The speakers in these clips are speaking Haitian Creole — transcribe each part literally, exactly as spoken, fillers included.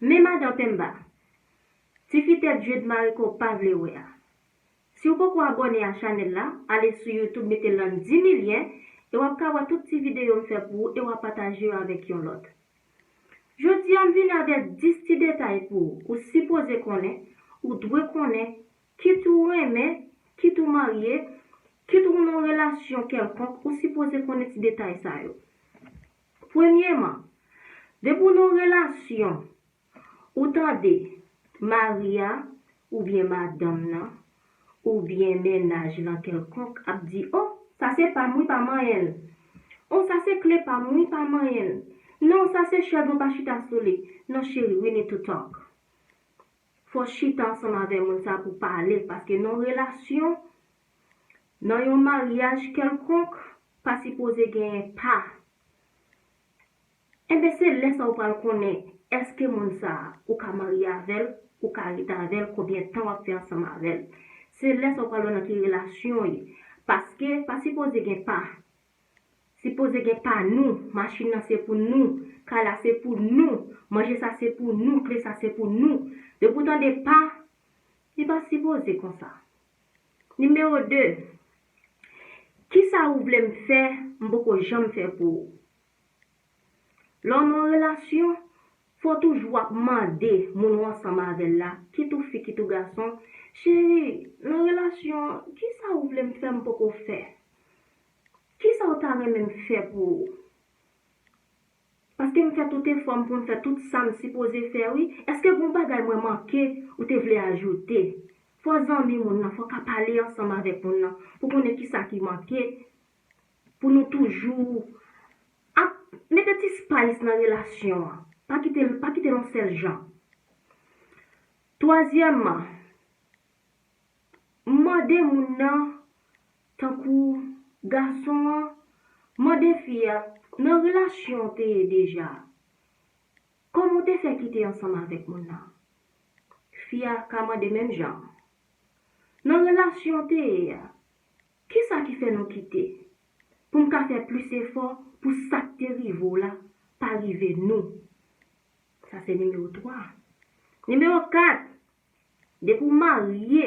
Men madan Pemba, ti fi tèt jwèt mare ke w pa vle wè a. Si w poko abòne a chanèl la, ale sou YouTube mete Landy Milien e w ap ka wè tout ti videyo m fè pou ou e w ap pataje yo avèk yon lòt. Jodi a m vini avèk dis ti detay pou ou, ou sipoze konnen, ou dwe konnen, kit ou renmen, kit ou marye, kit ou nan yon relasyon kèlkonk, ou sipoze konnen ti detay sa yo. Premyèman, depi w nan yon relasyon, ou tande mari a oubyen madanm nan oubyen mennaj lan kèlkonk ap di, "O, sa se pa m wi, pa manyen l. O, sa se kle pa m wi, pa manyen l. Non, sa se chèv mwen, pa chita sou li." Non, cheri, we need to talk. Fò w chita ansanm avè moun sa pou pale, paske nan yon relasyon, nan yon maryaj kèlkonk, pa sipoze genyen pa. Enben, se lè sa ou pral konnen èske moun sa a, ou ka marye avè l, ou ka rete avè l, konbyen tan w ap fè ansanm avè l. Se lè sa ou pral wè nan ki relasyon w ye. Paske, pa sipoze gen pa. Sipoze gen pa nou, machin nan se pou nou, kay la se pou nou, manje sa se pou nou, kle sa se pou nou. Depi w tande pa, li pa sipoze konsa. Nimewo de, kisa ou vle m fè, m poko janm fè pou ou? Lè w nan yon relasyon, fò w toujou ap mande moun ou ansanm avè l la, kit ou fi, kit ou gason, "Cheri, nan relasyon an, kisa ou vle m fè, m poko fè? Kisa w ta renmen m fè pou ou? Paske m fè tout efò m pou m fè tout sa m sipoze fè, wi. Èske gen yon bagay mwen manke ou te vle ajoute?" Fò zanmi moun nan, fò w ka pale ansanm avèk moun nan pou konnen kisa ki manke, pou nou toujou ap mete ti spice nan relasyon an. Pa kite l, pa kite l yon sèl jan. Twazyèmman, mande moun nan, tankou gason an, mande fi a, nan relasyon w te ye deja, kòman w te fè kite ansanm avèk moun nan? Fi a ka mande menm jan. Nan relasyon w te ye a, kisa ki fè nou kite? Pou m ka fè plis efò pou sa k te rive w la pa rive nou. Sa se nimewo twa. Nimewo kat, depi w marye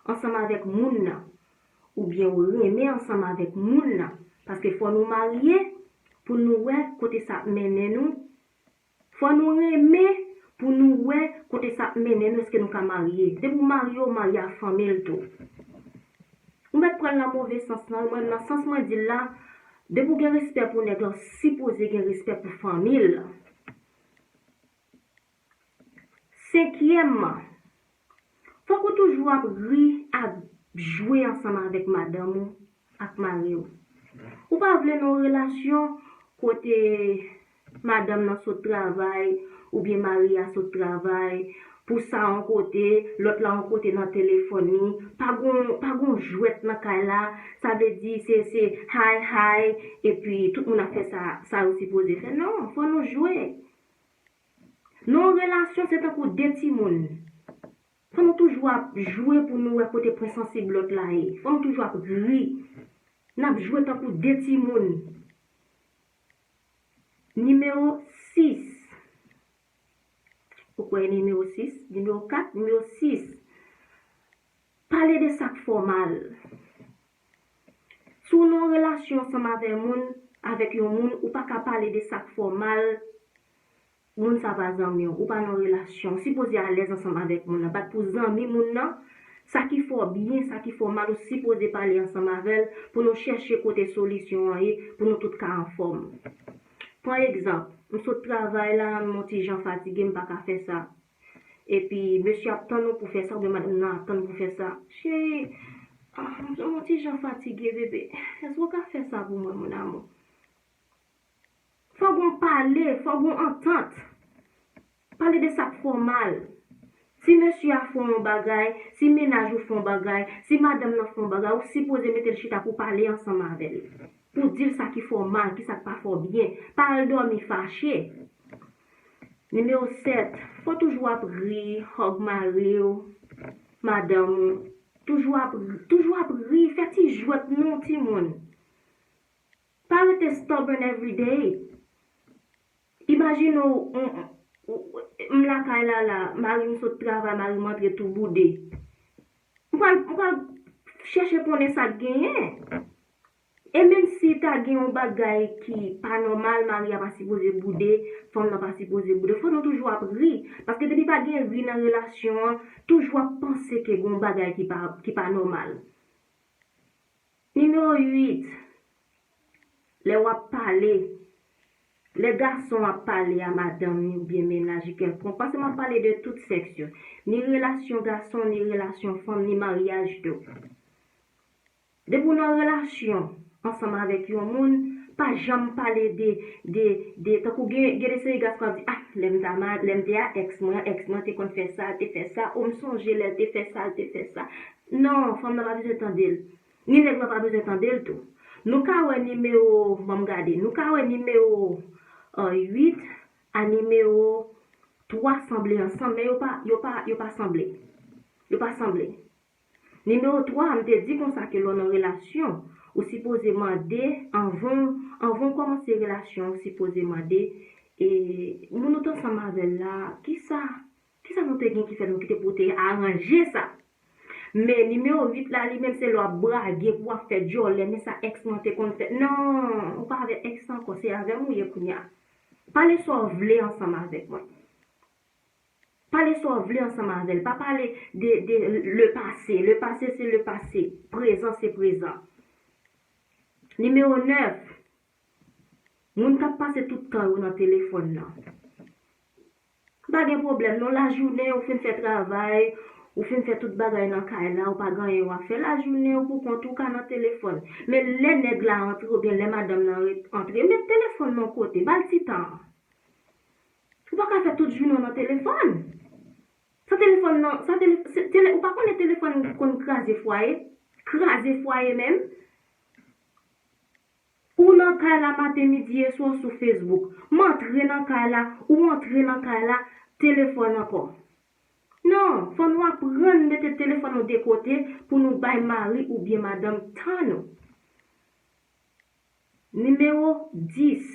ansanm avèk moun nan, oubyen w renmen ansanm avèk moun nan, paske fò nou marye pou nou wè kote sa ap mennen nou. Fò nou renmen pou nou wè kote sa ap mennen nou, èske nou ka marye. Depi w marye, w marye ak fanmi l tou. Ou mèt pran l nan move sans lan, mwen nan sans mwen di l la, depi w gen respè pou nèg lan, w sipoze gen respè pou fanmi l. Senkyèmman, fòk ou toujou ap ri, ap jwe ansanm avèk madanm ou ak mari w. Ou pa vle nan yon relasyon kote madanm nan sot travay oubyen mari a sot travay, pou sa yon kote, lòt la yon kote nan telefòn li, pa gon, pa gon jwèt nan kay la, sa vle di se, se hay hay, epi tout moun ap fè sa, sa yo sipoze fè. Non, fò nou jwe. Nan yon relasyon, se tankou de timoun. Fò nou toujou ap jwe pou nou wè kote pwen sansib lòt la ye. Fò nou toujou ap ri. N ap jwe tankou de timoun. Nimewo sis. Ou kwè nimewo sis? Nimewo kat, nimewo sis. Pale de sa k fè w mal. Si w nan yon relasyon ansanm avè moun, avèk yon moun, ou pa ka pale de sa k fè w mal, moun sa pa zanmi w, ou pa nan yon relasyon, ou sipoze alèz ansanm avèk moun nan. Bat pou zanmi moun nan, sa ki fè w byen, sa ki fè w mal, ou sipoze pale ansanm avè l pou nou chèche kote solisyon an ye, pou nou tout ka anfòm. Pran egzanp, m sot travay la, m yon ti jan fatige, m pa ka fè sa. Epi, mesye ap tann ou pou fè sa, oubyen madanm nan ap tann ou pou fè sa. Cheri, ah, m yon ti jan fatige, bebe. Èske w ka fè sa pou mwen, mon amour? Fò gon pale, fò gon antant. Pale de sa k fè w mal. Si mesye a fè w yon bagay, si mennaj ou fè w yon bagay, si madanm nan fè w yon bagay, ou sipoze mete l chita pou pale ansanm avè l. Pou di l sa ki fè w mal, ki sa k pa fè w byen. Pa al dòmi fache. Nimewo sèt, fò toujou ap ri, hug mari w, madanm ou. Toujou ap, toujou ap ri, fè ti jwèt non, timoun. Pa rete stubborn everyday. Imajine w, w, w, M lakay la la, mari m sot travay, mari m antre tou boude. M pral, m pral chèche konnen sa k genyen. E menm si ta gen yon bagay ki pa nòmal, mari a pa sipoze boude, fanm nan pa sipoze boude. Fò nou toujou ap ri. Paske depi pa gen ri nan relasyon an, toujou ap panse ke gen yon bagay ki pa, ki pa nòmal. Nimewo uit, lè w ap pale, lè gason ap pale a madanm ni oubyen mennaj li kèlkonk, paske m ap pale de tout sèks yo, ni relasyon gason, ni relasyon fanm, ni maryaj tou. Depi w nan relasyon ansanm avèk yon moun, pa janm pale de, de, de, tankou gen, gen de seri gason k ap di, ah, lè m ta ma-, lè m te a èks mwen, èks mwen te konn fè sa, l te fè sa, o m sonje lè l te fè sa, l te fè sa. Non, fanm nan pa bezwen tande l. Ni nèg lan pa bezwen tande l tou. Nou ka wè nimewo, ban m gade, nou ka wè nimewo uit a nimewo twa sanble ansanm, men yo pa, yo pa, yo pa sanble. Yo pa sanble. Nimewo twa, m te di konsa ke lè w nan relasyon, ou sipoze mande, anvan, anvan w kòmanse relasyon, ou sipoze mande, e, moun ou t ansanm avè l la, kisa, kisa nou te gen ki fè nou kite pou w te aranje sa? Men nimewo uit la, li menm, se lè w ap brage, pou w ap fè djòlè, men sa èks mwen te konn fè. Non, ou pa avè èks ankò, se avè m ou ye kounye a. Pale sa w vle ansanm avèk mwen. Pale sa w vle ansanm avè l. Pa pale de, de le passé. Le passé, se le passé. Prezan, se prezan. Nimewo nèf. Moun k ap pase tout tan yo nan telefòn nan. Pa gen pwoblèm, non, lajounen, ou fin fè travay, ou fin fè tout bagay nan kay la, ou pa gen anyen w ap fè. Lajounen, ou pou kont ou, ou ka nan telefòn. Men lè nèg la antre, oubyen lè madanm nan ret-, antre, met telefòn nan yon kote, ba l ti tan an. Ou pa ka fè tout jounen w nan telefòn. Sa telefòn nan, sa tele-, se, tele-, ou pa konnen telefòn konn kraze fwaye? Kraze fwaye menm. Ou nan kay la maten, midi e swa sou Facebook. M antre nan kay la, ou antre nan kay la, telefòn ankò. Non, fò nou aprann mete telefòn nou de kote pou nou bay mari oubyen madanm tan nou. Nimewo dis.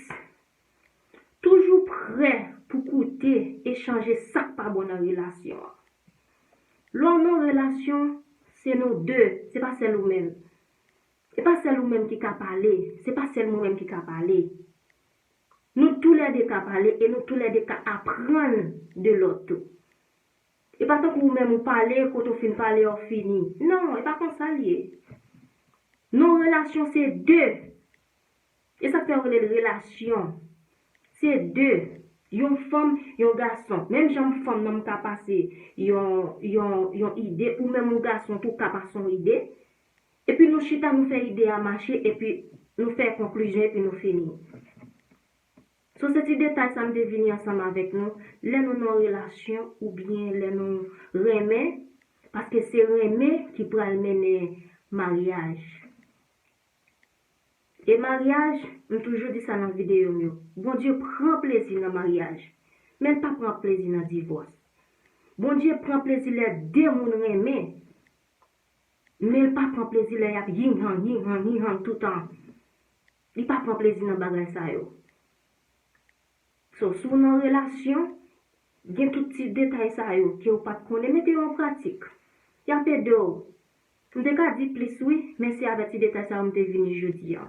Toujou prè pou koute e chanje sa k pa bon nan relasyon an. Lè w nan relasyon, se nou de, se pa sèl ou menm. Se pa sèl ou menm ki ka pale, se pa sèl mwen menm ki ka pale. Nou toulède ka pale e nou toulède ka aprann de lòt tou. E pa tankou ou menm ou pale, kote w fin pale a w fini. Non, e pa konsa l ye. Nan relasyon se de. E sa k fè yo rele l relasyon. Se de. Yon fanm, yon gason. Menm jan fanm nan m ka pase yon, yon, yon ide, ou menm yon gason tou ka pase yon ide. Epi nou chita, nou fè ide a mache, epi nou fè konklizyon, epi nou fini. So, se ti detay sa m te vini ansanm avèk nou. Lè nou nan relasyon oubyen lè nou renmen, paske se renmen ki pral mennen maryaj. E maryaj, m toujou di sa nan videyo m yo, Bondye pran plezi nan maryaj, men l pa pran plezi nan divòs. Bondye pran plezi lè de moun renmen, men l pa pran plezi lè y ap ying-yang, ying-yang, ying-yang toutan. Li pa pran plezi nan bagay sa yo. So, si w nan relasyon, gen tout ti detay sa yo ke w pa t konnen, mete yo an pratik. Y ap ede w. M te ka di plis wi, men se avèk ti detay sa yo m te vini jodi a.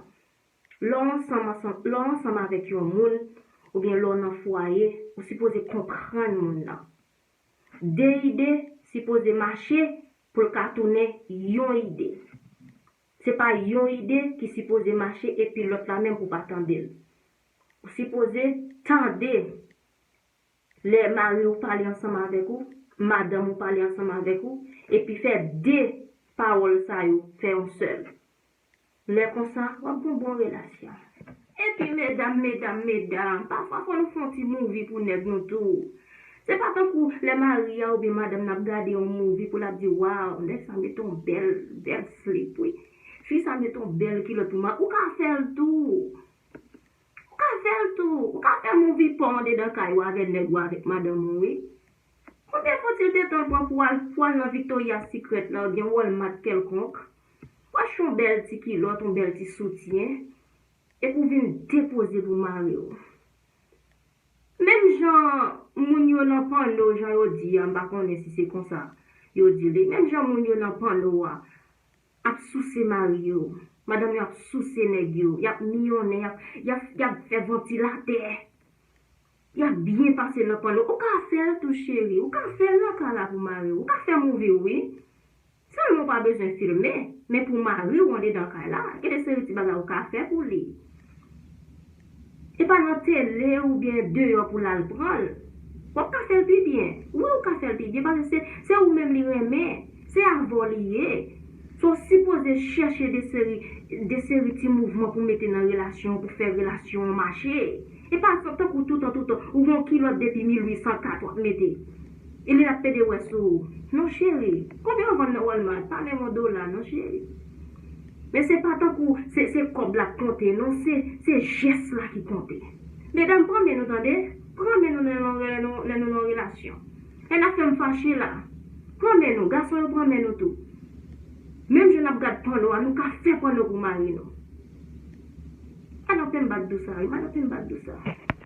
Lè w ansanm, ansanm, lè w ansanm avèk yon moun, oubyen lè w nan fwaye, ou sipoze konprann moun nan. De ide sipoze mache pou l ka tounen yon ide. Se pa yon ide ki sipoze mache epi lòt la menm pou pa tande l. Ou sipoze tande lè mari w pale ansanm avèk ou, madanm ou pale ansanm avèk ou, epi fè de pawòl sa yo fè yon sèl. Lè konsa, w ap gen yon bon relasyon. Epi medam, medam, medam, pafwa fò nou fè yon ti mouvi pou nèg nou tou. Se pa tankou lè mari a oubyen madanm nan ap gade yon mouvi pou l ap di, waw, nèg sa mete yon bèl, bèl slip, wi. Fi sa mete yon bèl kilòt pou mwen. Ou ka fè l tou. Ou ka fè l tou. Ou ka fè mouvi pa w andedan kay ou avèk nèg ou avèk madanm ou, wi. Konbyen fòtil te tan pran pou al, pou al nan Victoria's Secret la, oubyen Walmart kèlkonk, pou achte yon bèl ti kilòt, yon bèl ti soutyen, epi w vin depoze pou mari w? Menm jan moun yo nan panno, jan yo di a, m pa konnen si se konsa yo di li. Menm jan moun yo nan panno a ap souse mari yo, madanm yo ap souse nèg yo, y ap miyonnen, y ap, y ap, y ap fè vantilatè. Y ap byen pase nan panno. Ou ka fè l tou, cheri. Ou ka fè l nan kay la pou mari w. Ou ka fè move, wi. Sèlman ou pa bezwen filme. Men pou mari w andedan kay la, gen de seri ti bagay ou ka fè pou li. E pa nan tele oubyen deyò pou l al pran l. W ap ka fè l pi byen. Wi, ou ka fè l pi byen, paske se, se ou menm li renmen. Se avè w li ye. So, w sipoze chèche de seri, de seri ti mouvman pou mete nan relasyon, pou fè relasyon an mache. E pa tankou toutan, toutan, ou gen yon kilòt depi mil uit san kat w ap mete. E li ap pede wè sou ou. Non, cheri. Konbyen yo vann nan Walmart? Pa menm yon dola, non, cheri. Men se pa tankou se, se kòb la k konte, non, se, se jès la ki konte. Medam, pran men nou, tande. Pran men nou lè nou, lè nou, lè nou nan relasyon. Lè n ap fè m fache la. Pran men nou, gason yo pran men nou tou. Menm jan n ap gad panno a, nou ka fè panno pou mari nou. Madan, fè m bat dou sa, wi, madan, fè m bat dou sa.